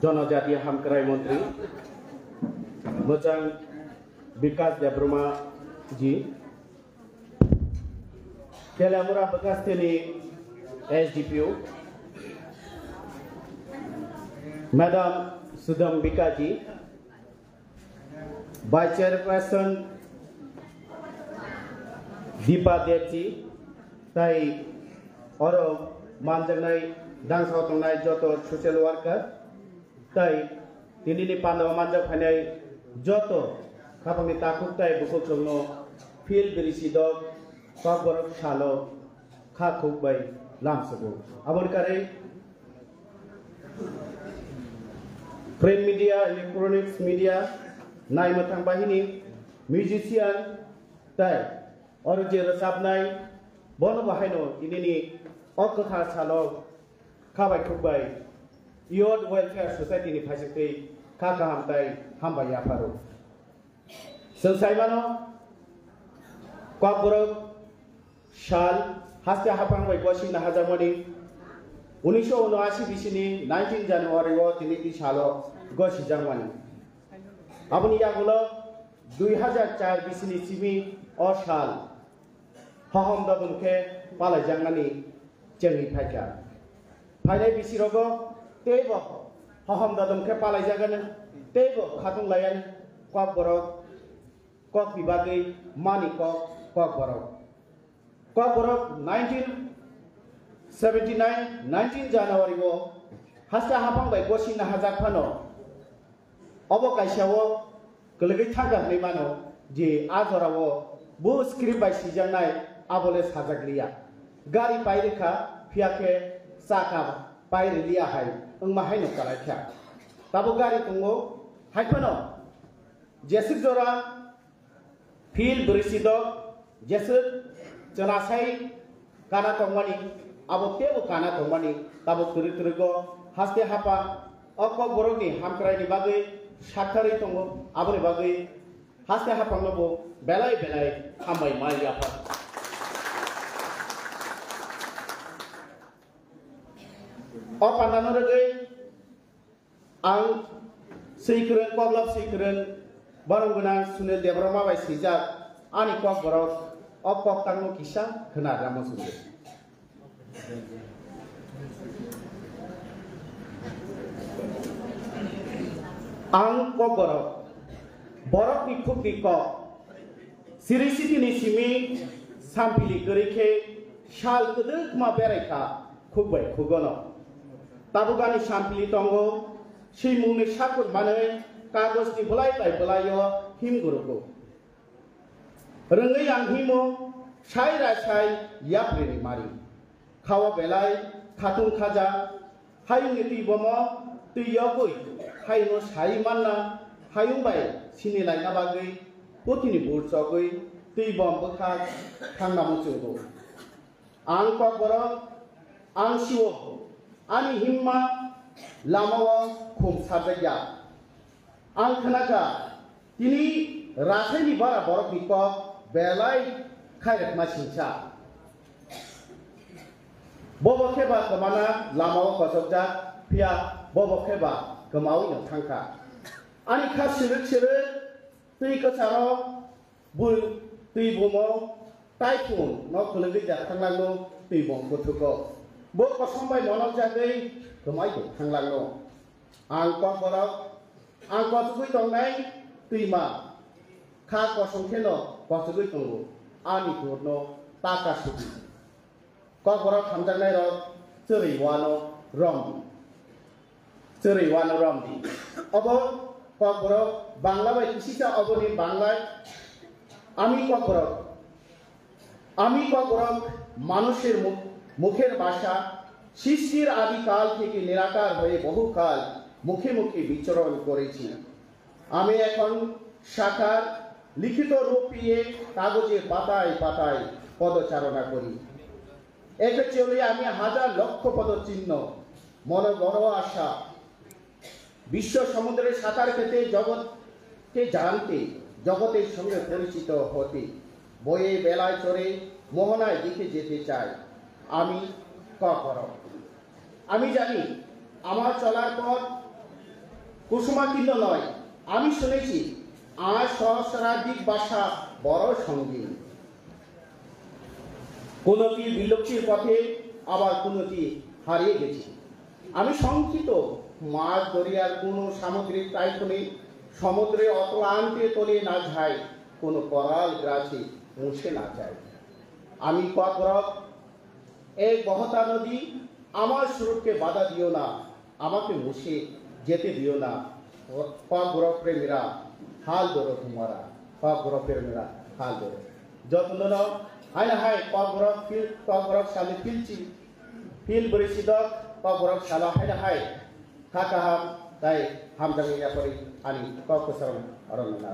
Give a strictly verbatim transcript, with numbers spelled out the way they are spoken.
Jonojatiya Hamkrai Montri, Mwchang Bikas Debbarma ji, Teliamura Bwkasteni S D P O, Madam Sudam Bikaji, Vice Chairperson Deepa Debji, tai oro manjaknai dangsao tongnai joto social worker, tai tinini pandao manjak phainai joto khapangni takhuk tai bukhuk chwngno phil birisi dok kokborok salo kha khuk bai lamsugo. Aboni karwi print media, electronics media, naimwthang bahini, musician, tai oro je rwchapnai, bono bo haino tinini o kwthar salo kha bai khuk bai Youth Welfare Society ni phaisingtwi kha kaham tai hambai yapharo. Chwng sai mano, Kokborok sal haste haphang bai gosina hajakmani, unisho unoashi bisini nineteen January o tini twi salo gosijakmani. Aboni yagulo dui hajar char bisini simi o sal hohom dodom khe palaijakmani chengwi phaikha. Phainai bisirogo teibo hohom dodom khe palaijagani, teibo khatung layani Kokborok, kokni bagwi mani kok, Kokborok. Kokborok nineteen seventy nine, nineteen January o haste haphang bai gosina hajak phano, obo kaisa o kwlwgwi thangkha hwnwi mano je a jorao bo script bai swijaknai abole sajak liya. Gari pai rwkha, phiya khe chakha pai rwliya hai wngma haino kwlaikha. Tabuk gari tongo, hai phano jeswk jora phil bwrwi sidok jeswk chwla sai kana tongmani, abo teibo kana tongmani, tabuk twrwk twrwgo haste hapha o Kokborokni hamkraini bagwi saktharwi tongo, aboni bagwi haste haphangno bo belai belai hambai ma yapha. O pandano rwgwi ang swikwrwng, koklop swikwrwng, borom gwnang Sunil Debbarma bai swijak ani Kokborok o koktangno kisa khna rwna muchungo. Ang Kokborok, borokni khukni kok, siri sitini simi sampili kwrwi khe sal kwdwkma berai kha khuk bai khugono. Tabuk ani sampili tongo, swimungni sakur manwi kagojni bwlai bai bwlaio him gurugo. Rwngwi ang himo, sai ra sai yapri ni mari. Khao belai khatung khaja, hayungni twi bomo twi yogwi hayungno sai manna, hayung bai sini laina bagwi puthini bur chogwi twi bom bwkha thangna muchungo. Ang Kokborok, ang siwo, ani himma lamao khum sarjakya. Ang khnakha, tini rasaini bara borokni kok belai khairokma singsa. Bobo khe ba kwmana lamao kochokjak, phiya bobo khe ba kwmawi no thangkha. Ani kha sirwk sirwk twi kwcharo bu-, twi bumo taiphung no khwlwngwi jak thanglangno twi bom bwthuko. Bo kosom bai monok jagwi kwmai bo thanglangno. Ang Kokborok, ang kochugwi tongnai twima, kha kosom kheno kochugwi tongo, ani turno taka sugi. Kokborok hamjaknairok chwrwi wano romdi. Chwrwi wano romdi. Obo Kokborok Bangla bai kisisa oboni Bangla, আমি ককবরক, আমি ককবরক মানুষের মুখ, মুখের ভাষা, সৃষ্টির আদিকাল থেকে নিরাকার হয়ে বহুকাল মুখে মুখে বিচরণ করেছি। আমি এখন সাকার লিখিত রূপ পেয়ে কাগজে পাতায় পাতায় পদচারণা করি। একে চলে আমি হাজার লক্ষ পদচিহ্ন, মনে বড় আশা। বিশ্ব সমুদ্রে সাঁতার কেটে জগৎকে জানতে, জগতের সঙ্গে পরিচিত হতে। বয়ে বেলায় চড়ে মোহনায় দিকে যেতে চাই। আমি ককবরক। আমি জানি আমার চলার পথ কুসুমাকীর্ণ নয়। আমি শুনেছি, আজ সহস্রাধিক ভাষা বড় সঙ্গী। কোনটি বিলুপ্তির পথে, আবার কোনটি হারিয়ে গেছে। আমি শঙ্কিত, মাঝ দরিয়ার কোনো সামুদ্রিক টাইফুনে সমুদ্রে অতলান্তে তলিয়ে না যায়, কোনো করাল গ্রাসে মুছে না যায়। আমি ককরক, এক বহতা নদী, আমার স্রোতকে বাধা দিও না, আমাকে মুছে যেতে দিও না। ককরক প্রেমীরা, হাল ধরো তোমারা, ককরক প্রেমীরা, হাল ধরো। যত্ন নাও, হায় না হায়, ককরক ফিল, ককরক সালে ফিলছি, ফিল বরেছি দক, ককরক সালা হায় না হায়, থাকা হাম, তাই হামজামি ব্যাপারে আমি কক সারম আরো না।